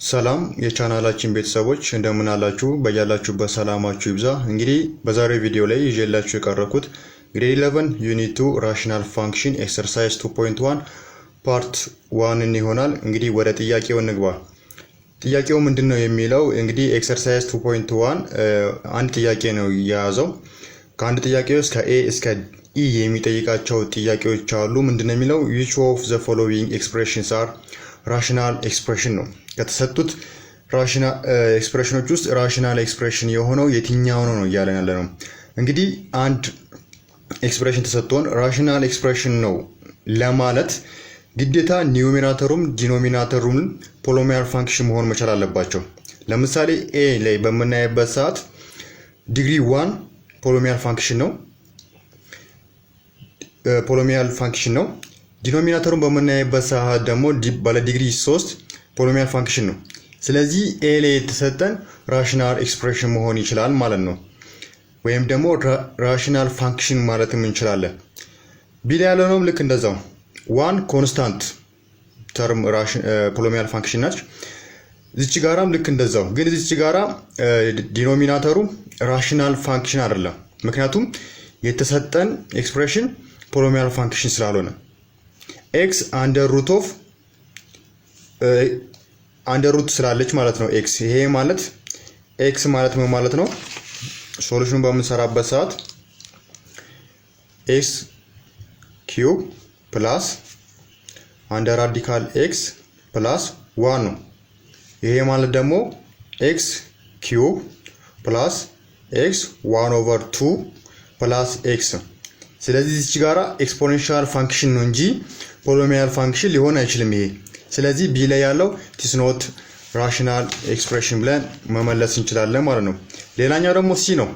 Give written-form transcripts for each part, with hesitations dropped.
ሰላም የቻናላችን ቤተሰቦች፣ እንደምን አላችሁ? በያላችሁበት ሰላማችሁ ይብዛ። እንግዲህ በዛሬው ቪዲዮ ላይ ይዤላችሁ የቀረብኩት grade 11 unit 2 rational function exercise 2.1 part 1 ን ይሆናል። እንግዲህ ወደ ጥያቄው እንግባ። ጥያቄው ምንድን ነው የሚለው፣ እንግዲህ exercise 2.1 አንድ ጥያቄ ነው የያዘው። ከአንድ ጥያቄ ውስጥ ከ A እስከ E የሚጠይቃቸው ጥያቄዎች አሉ። ምንድን ነው የሚለው? Which of the following expressions are rational expression ነው። ከተሰጡት expression ኖች ውስጥ rational expression የሆነው የትኛው ነው ነው እያለን ያለ ነው። እንግዲህ አንድ expression ተሰጥቶን rational expression ነው ለማለት ግዴታ numerator ኡም denominator ኡም polynomial function መሆን መቻል አለባቸው። ለምሳሌ A ላይ በምናይበት ሰዓት degree one polynomial function ነው፣ polynomial function ነው። Denominator ኡን በምናይበት ሰዓት ደግሞ ባለ ዲግሪ 3 polynomial function ነው። ስለዚህ A ላይ የተሰጠን rational expression መሆን ይችላል ማለት ነው። ወይም ደግሞ rational function ማለትም እንችላለን። B ላይ ያለውም ልክ እንደዛው one constant term polynomial function ናች። እዚች ጋራም ልክ እንደዛው፣ ግን እዚች ጋራ denominator ኡ rational function አይደለም። ምክንያቱም የተሰጠን expression polynomial function ስላልሆነ፣ x under root of under root ስላለች ማለት ነው። x ይሄ ማለት x ማለት ምን ማለት ነው? Solution ኑን በምንሰራበት ሰዓት x cube plus under radical x plus one ነው። ይሄ ማለት ደግሞ x cube plus x one over two plus x። ስለዚህ እዚች ጋራ exponential function ነው እንጂ polynomial function ሊሆን አይችልም ይሄ። ስለዚህ B ላይ ያለው it's not rational expression ብለን መመለስ እንችላለን ማለት ነው። ሌላኛው ደግሞ C ነው።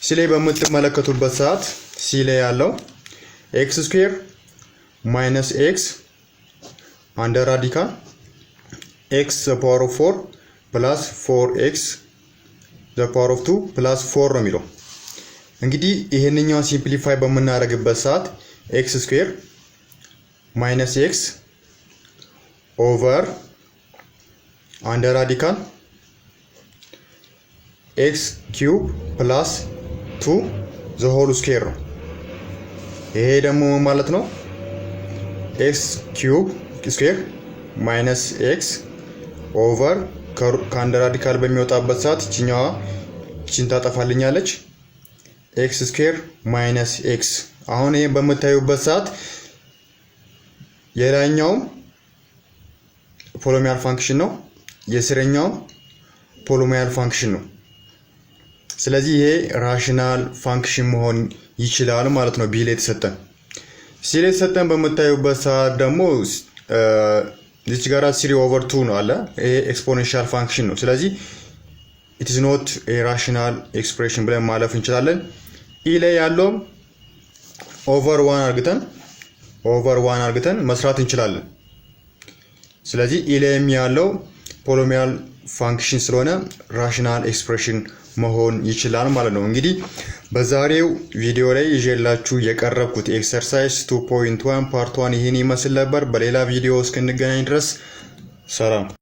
C ላይ በምትመለከቱበት ሰዓት C ላይ ያለው x square minus x under radical x power of four plus four x the power of two plus four ነው የሚለው። እንግዲህ ይሄንኛውን simplify በምናደርግበት ሰዓት x square minus x over under radical x cube plus two the whole square ነው። ይሄ ደግሞ ማለት ነው x cube square minus x over ከ under radical በሚወጣበት ሰዓት ይችኛዋ ይችን ታጠፋልኛለች። x square minus x። አሁን ይሄን በምታዩበት ሰዓት የላይኛውም polynomial function ነው፣ የስረኛውም polynomial function ነው። ስለዚህ ይሄ rational function መሆን ይችላል ማለት ነው። B ላይ የተሰጠን። C ላይ የተሰጠን በምታዩበት ሰዓት ደግሞ እዚች ጋራ three over two ነው አለ። ይሄ exponential function ነው። ስለዚህ it's not rational expression ብለን ማለፍ እንችላለን። E ላይ ያለውም over one አርግተን መስራት እንችላለን። ስለዚህ E ላይም ያለው polynomial function ስለሆነ rational expression መሆን ይችላል ማለት ነው። እንግዲህ በዛሬው ቪዲዮ ላይ ይዤላችሁ የቀረብኩት exercise 2.1 part 1 ይህን ይመስል ነበር። በሌላ ቪዲዮ እስክንገናኝ ድረስ ሰላም።